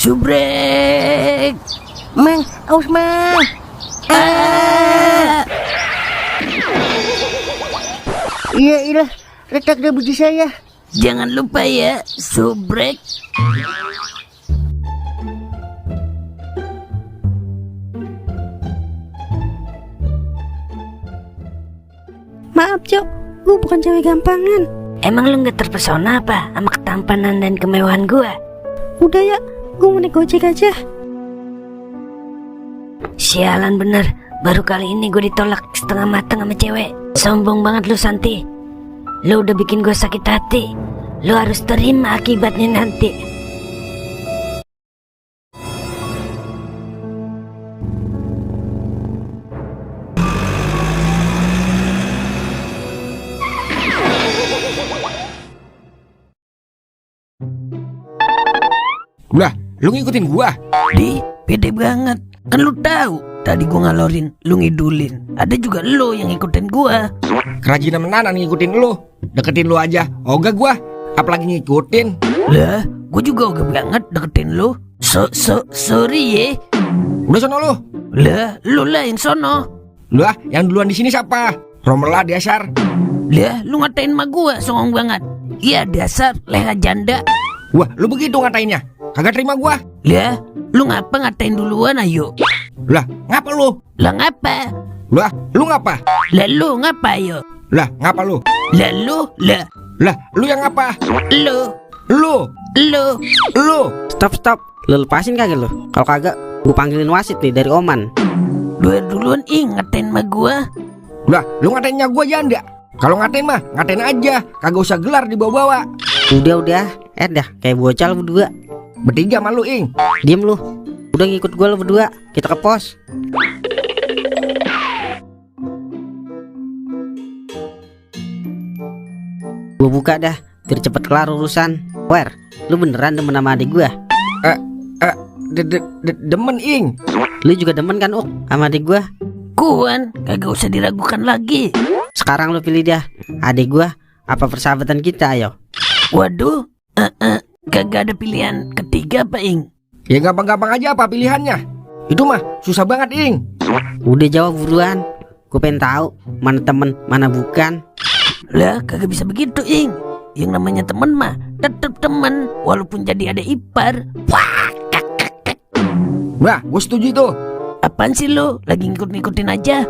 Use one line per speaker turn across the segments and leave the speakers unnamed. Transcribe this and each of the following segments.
Subrek.
Mang, aus mang. Iya, retak deh biji saya.
Jangan lupa ya, subrek.
Maaf, Cok. Gue bukan cewek gampangan.
Emang lu gak terpesona apa sama ketampanan dan kemewahan gua?
Udah ya, gue mau naik gojek aja.
Sialan bener, baru kali ini gue ditolak setengah matang sama cewek. Sombong banget lu, Santi. Lu udah bikin gue sakit hati. Lu harus terima akibatnya nanti.
Lah, lu ngikutin gua?
Pede banget. Kan lu tahu, tadi gua ngalorin, lu ngidulin. Ada juga lu yang ngikutin gua.
Kerajinan menanan ngikutin lu. Deketin lu aja, ogah gua. Apalagi ngikutin.
Lah, gua juga ogah banget deketin lu. Sorry ye.
Udah sono lu.
Lah, lu lah yang sono.
Lah, yang duluan di sini siapa? Romela dasar.
Lah, lu ngatain sama gua, songong banget. Iya dasar, leha janda.
Wah, lu begitu ngatainnya. Kagak terima gua.
Lah, lu ngapa ngatain duluan ayo?
Lah, ngapa lu?
Lah ngapa?
Lah, lu ngapa?
Lah lu ngapa ayo?
Lah, ngapa lu?
Lah lu, lah
lu yang ngapa?
lu.
Lu.
Stop. Lu lepasin kagak lu? Kalau kagak, gua panggilin wasit nih dari Oman.
Duluan ngatain sama gua.
Lah, lu ngatainnya gua janda. Kalau ngatain mah, ngatain aja. Kagak usah gelar dibawa-bawa.
Udah, dah kayak bocah lu berdua.
Bertiga sama lu, Ing.
Diem lu. Udah ngikut gua lu berdua. Kita ke pos. Gua buka dah, biar cepet kelar urusan. Wer, lu beneran demen sama adik gua?
Demen, Ing.
Lu juga demen kan, sama adik gua?
Kuan, kagak usah diragukan lagi.
Sekarang lu pilih dah, adik gua apa persahabatan kita, ayo.
Waduh, kagak ada pilihan ketiga apa, Ing?
Ya gampang-gampang aja apa pilihannya. Itu mah susah banget, Ing.
Udah jawab buruan. Gue pengen tahu mana temen, mana bukan.
Lah, kagak bisa begitu, Ing. Yang namanya temen mah tetep temen, walaupun jadi ada ipar. Wah,
Wah, gue setuju itu.
apaan sih lu? Lagi ngikut-ngikutin aja.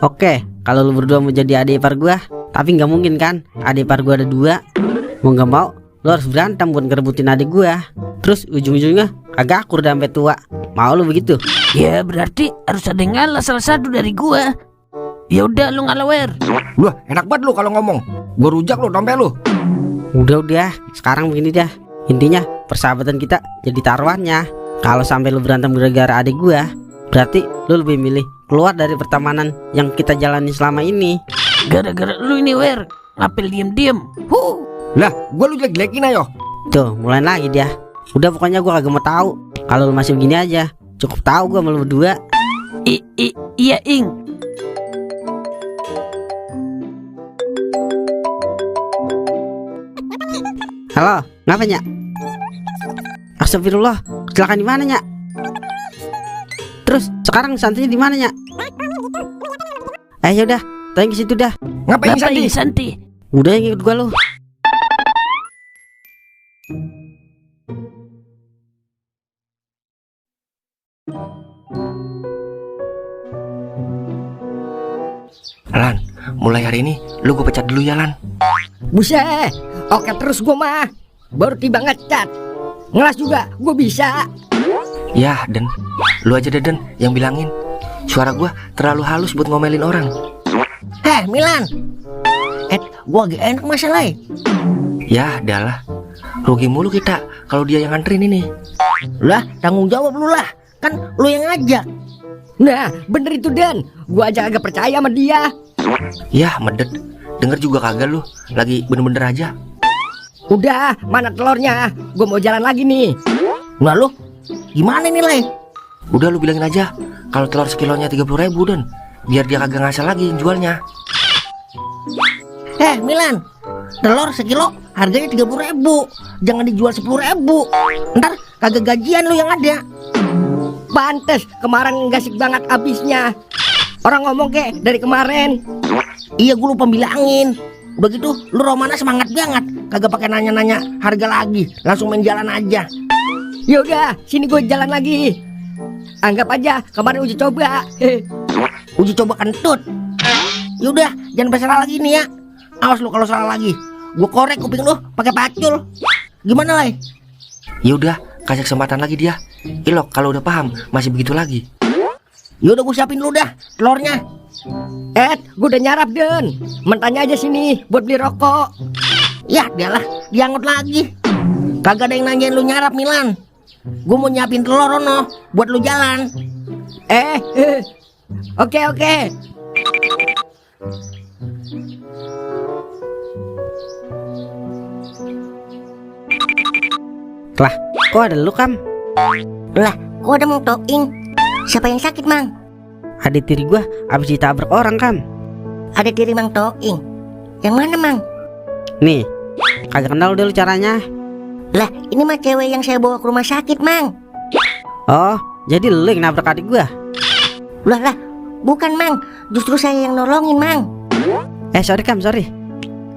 Oke, kalau lu berdua mau jadi adik ipar gua, tapi nggak mungkin kan? Adik ipar gua ada 2. Mau nggak mau, lu harus berantem buat ngerebutin adik gua. Terus ujung-ujungnya kagak akur udah sampai tua. Mau lu begitu?
Ya berarti harus ada yang ngalah salah satu dari gua. Ya udah lu ngalah, Wer.
Wah, enak banget lu kalau ngomong. Gue rujak lu, dompet lu.
Udah, sekarang begini dah. Intinya persahabatan kita jadi taruhannya. Kalau sampai lu berantem gara-gara adik gua, berarti lu lebih milih keluar dari pertemanan yang kita jalani selama ini.
Gara-gara lu ini, Wer, ngapel diem-diem.
Lah, gue lu jelek-jelekin ayo.
Tuh, mulai lagi dia. Udah pokoknya gua kagak mau tahu. Kalau lu masih begini aja, cukup tahu gua sama lu berdua.
Iya, Ing.
Halo, ngapa Nyak? Astagfirullah, kecelakaan di mana Nyak? Terus sekarang santrinya di mana Nyak? Yaudah, tanya ke situ dah.
Ngapain
Ngapain,
Santi?
Santi?
Udah yang ikut gua lu.
Lan, mulai hari ini lu gue pecat dulu ya, Lan.
Buset, oke terus gue mah. Baru tiba ngecat. Ngelas juga, gue bisa.
Ya, Den. Lu aja deh, Den, yang bilangin. Suara gue terlalu halus buat ngomelin orang.
Milan. Gue agak enak masalahnya.
Ya, adalah. Rugi mulu kita kalau dia yang nganterin ini.
Lah, tanggung jawab lu lah. Kan lu yang ngajak. Nah, bener itu Dan. Gue aja agak percaya sama dia.
Ya, medet. Denger juga kagak lu. Lagi bener-bener aja.
Udah, mana telurnya? Gue mau jalan lagi nih. Nah lu, gimana nih Lay?
Udah lu bilangin aja kalau telur sekilonya 30.000, Den. Biar dia kagak ngasal lagi jualnya.
Milan, telur sekilo harganya 30.000. Jangan dijual 10.000. Ntar kagak gajian lu yang ada. Pantes kemarin gasik banget abisnya. Orang ngomong kayak dari kemarin. Iya, gue lupa bilangin. Udah gitu lu Romana semangat banget, kagak pakai nanya-nanya harga lagi, langsung main jalan aja. Ya udah, sini gue jalan lagi. Anggap aja kemarin uji coba. Uji coba kentut. Yaudah, jangan bersalah lagi nih ya. Awas lu kalau salah lagi, gue korek kuping lu pakai pacul. Gimana Lai?
Yaudah, kasih kesempatan lagi dia. Ilok kalau udah paham masih begitu lagi.
Yaudah, gue siapin lu dah telurnya. Gue udah nyarap Den. Mentanya aja sini buat beli rokok. Ya dialah, dianggut lagi. Kagak ada yang nanyain lu nyarap Milan. Gue mau nyiapin telur Rono buat lu jalan. Oke.
Lah, kok ada lu Kam?
Lah, kok ada Mang Toing? Siapa yang sakit, Mang?
Adik tiri gua abis ditabrak orang Kam.
Ada diri Mang Toing. Yang mana, Mang?
Nih, kagak kenal dulu caranya.
Lah, ini mah cewek yang saya bawa ke rumah sakit, Mang.
Oh, jadi lu yang nabrak adik gua?
Lah, bukan, Mang. Justru saya yang nolongin, Mang.
Sorry Kam, sorry.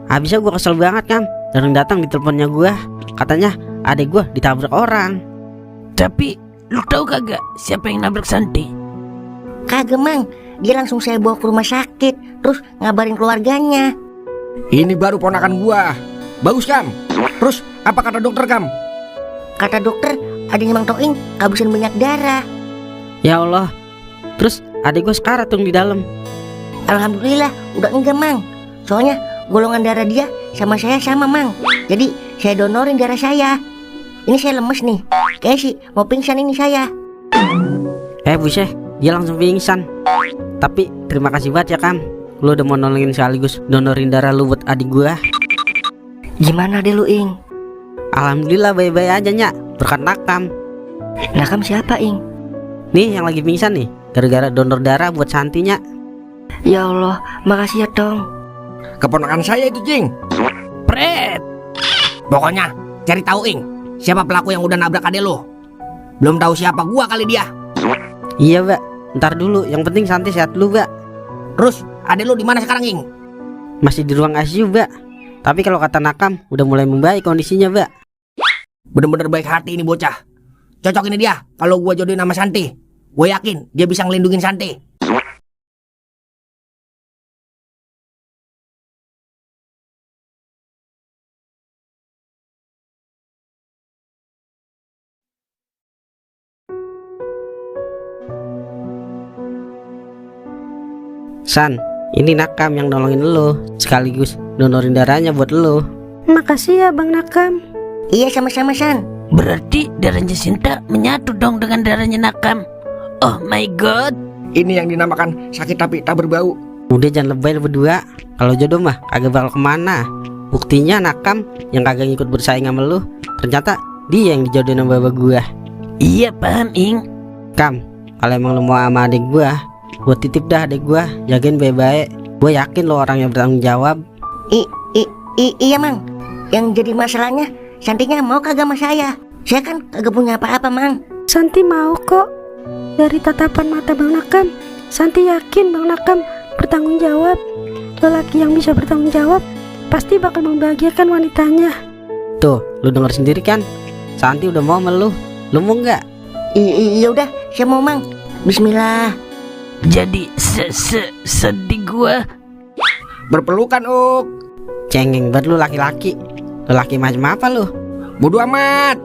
Habisnya gua kesel banget Kam. Datang di teleponnya gua, katanya adik gua ditabrak orang.
Tapi lu tahu kagak siapa yang nabrak Santi?
Kagak, Mang. Dia langsung saya bawa ke rumah sakit, terus ngabarin keluarganya.
Ini baru ponakan gua. Bagus Kam. Terus apa kata dokter Kam?
Kata dokter, adiknya Mang Toing kehabisan banyak darah.
Ya Allah. Terus adik gua sekarat tuh di dalam.
Alhamdulillah, udah enggak, Mang. Soalnya golongan darah dia sama saya sama, Mang. Jadi saya donorin darah saya. Ini saya lemes nih, kayak sih mau pingsan ini saya.
Buset, dia langsung pingsan. Tapi terima kasih banget ya Kam. Lu udah mau nolongin sekaligus donorin darah lu buat adik gua.
Gimana deh lu, Ing?
Alhamdulillah baik-baik aja Nyak, berkat Nakam.
Nakam siapa, Ing?
Nih yang lagi pingsan nih, gara-gara donor darah buat Santi Nyak.
Ya Allah, makasih ya Tong.
Keponakan saya itu Cing.
Pret.
Pokoknya cari tahu Ing, siapa pelaku yang udah nabrak adek lo. Belum tahu siapa gua kali dia.
Iya Mbak, ntar dulu, yang penting Santi sehat dulu Mbak.
Terus adek lo di mana sekarang Ing?
Masih di ruang ICU Mbak. Tapi kalau kata Nakam udah mulai membaik kondisinya Mbak.
Bener-bener baik hati ini bocah. Cocok ini dia kalau gua jodohin sama Santi. Gue yakin dia bisa ngelindungin Santi.
San, ini Nakam yang nolongin lo, sekaligus donorin darahnya buat lo.
Makasih ya Bang Nakam. Iya, sama-sama San.
Berarti darahnya Sinta menyatu dong dengan darahnya Nakam. Oh my god.
Ini yang dinamakan sakit tapi tak berbau.
Udah jangan lebay lu berdua. Kalau jodoh mah kagak bakal kemana. Buktinya Nakam yang kagak ngikut bersaing sama lu, ternyata dia yang dijodohin sama bapak gua.
Iya paham Ing.
Kam, kalau emang lu mau sama adik gua, gua titip dah adik gua, jagain baik-baik. Gua yakin lo orang yang bertanggung jawab.
Iya Mang. Yang jadi masalahnya Santinya mau kagak sama saya. Saya kan kagak punya apa-apa Mang.
Santi mau kok. Dari tatapan mata Bang Nakam, Santi yakin Bang Nakam bertanggung jawab. Lelaki yang bisa bertanggung jawab pasti bakal membahagiakan wanitanya.
Tuh, lu denger sendiri kan? Santi udah mau sama lu. Lu mau nggak?
Iya udah, saya mau Mang. Bismillah.
Jadi sedih gua.
Berpelukan Uk.
Cengeng banget lu laki-laki. Lelaki macam apa lu?
Bodo amat.